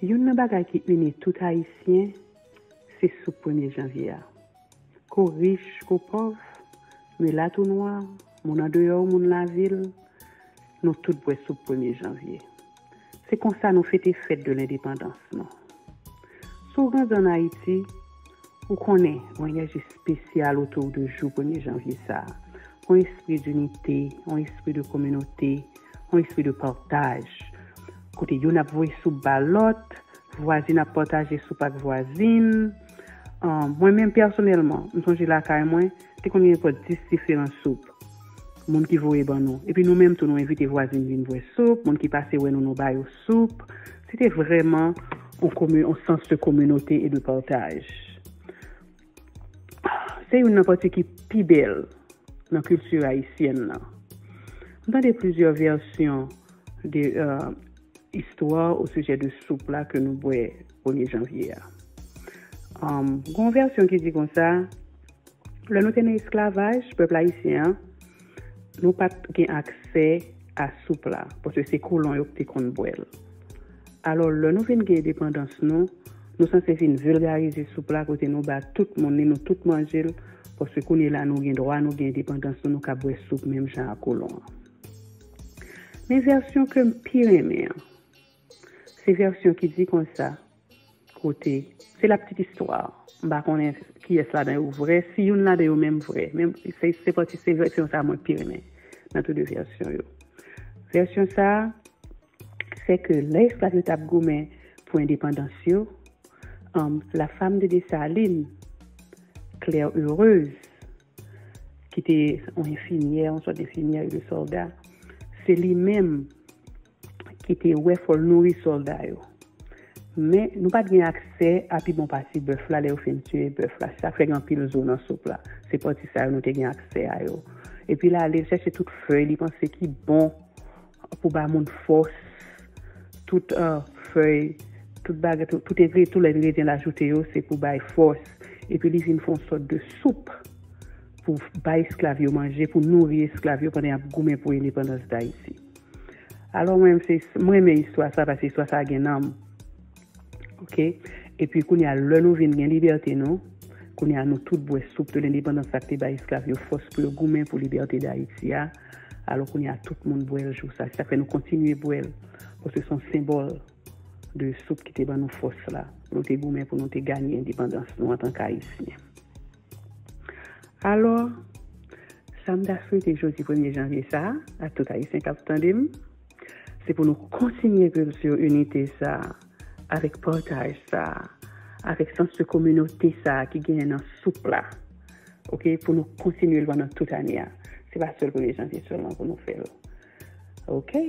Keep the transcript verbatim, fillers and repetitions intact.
Youn nan bagay ki ini tout Ayisyen, se soup premye janvye a. Ko rich, ko pòv, milat ou nwa, moun andeyò, moun lavil, nou tout bwè soup premye janvye. Se konsa nou fete fèt de lendepandans nou. Si w grandi ann Ayiti, ou konnen yon enèji espesyal otou de jou premye janvye sa a. Yon espri dinite, yon espri de kominote, yon espri de pataj. Kote youn ap voye soup ba lòt, vwazin ap pataje soup ak vwazin. Ahn, mwen menm pèsonèlman, m sonje lakay mwen, te konn gen nenpòt dis diferan soup moun ki voye ban nou. Epi nou menm tou, nou envite vwazin vin bwè soup, moun ki pase wè nou, nou ba yo soup. Se te vrèman yon komi-, yon sans de kominote e de pataj. Se youn nan pati ki pi bèl nan kilti ayisyèn nan. M tande plizyè vèsyon de, euh, istwa o sijè de soup la ke nou bwè premye janvye a. Um, gon vèsyon ki di konsa, lè nou te nan esklavaj, pèp ayisyen an, nou pa t gen aksè a soup la, paske se kolon yo ki te konn bwè l. Alò, lè nou vin gen endepandans nou, nou sanse vin vilgarize soup la, kote nou ba tout moun li, nou tout manje l, paske kounye la nou gen dwa, nou gen endepandans nou, nou ka bwè soup menm jan ak kolon an. Men vèsyon ke m pi renmen an, se vèsyon ki di konsa, kote, se la petite histoire. M pa konnen kiyès ladan yo vrè, si youn ladan yo menm vrè. Men se, se pati, se vèsyon sa mwen pi renmen nan tou de vèsyon yo. Vèsyon sa, se ke lè esklav yo t ap goumen pou endepandans yo, um, la femme de Dessalines, Claire Heureuse, ki te yon enfimyè, yon sòt enfimyè de sòlda, se li menm ki te wè fò l nouri sòlda yo. Men nou pa t gen aksè a pi bon pati bèf la lè yo fin tiye bèf la. Se sa k fè gen anpil zo nan soup la. Se pati sa yo nou te gen aksè a yo. Epi l ale, l chèche tout fèy li panse ki bon pou ba moun fòs, tout, euh, fèy, tout bagay, tout, tout engre-, tout lè engredyan l ajoute yo, se pou bay fòs. Epi li vin fè yon sòt de soup pou bay esklav yo manje, pou nouri esklav yo pandan y ap goumen pou endepandans Dayiti. Alò, mwen, se, mwen renmen istwa sa, paske istwa sa gen nanm. Oke? Epi, kounye a, lè nou vin gen libète nou, kounye a, nou tout bwè soup de lendepandans sa k te bay esklav yo fòs pou yo goumen pou libète Dayiti a. Alò, kounye a, tout moun bwè l jou sa. Se sa k fè nou kontinye bwè l, paske se yon senbòl de soup ki te ban nou fòs la, pou nou te goumen, pou nou te ganye endepandans nou antanke Ayisyen. Alò, sa m ta swete jodi premye janvye sa a, ak tout Ayisyen k ap tande m, se pou nou kontinye kilti inite sa a, avèk pataj sa a, avèk sans de kominote sa a ki genyen nan soup la. Oke, pou nou kontinye l pandan tout ane a. Se pa sèl premye janvye sèlman pou nou fè l. Oke?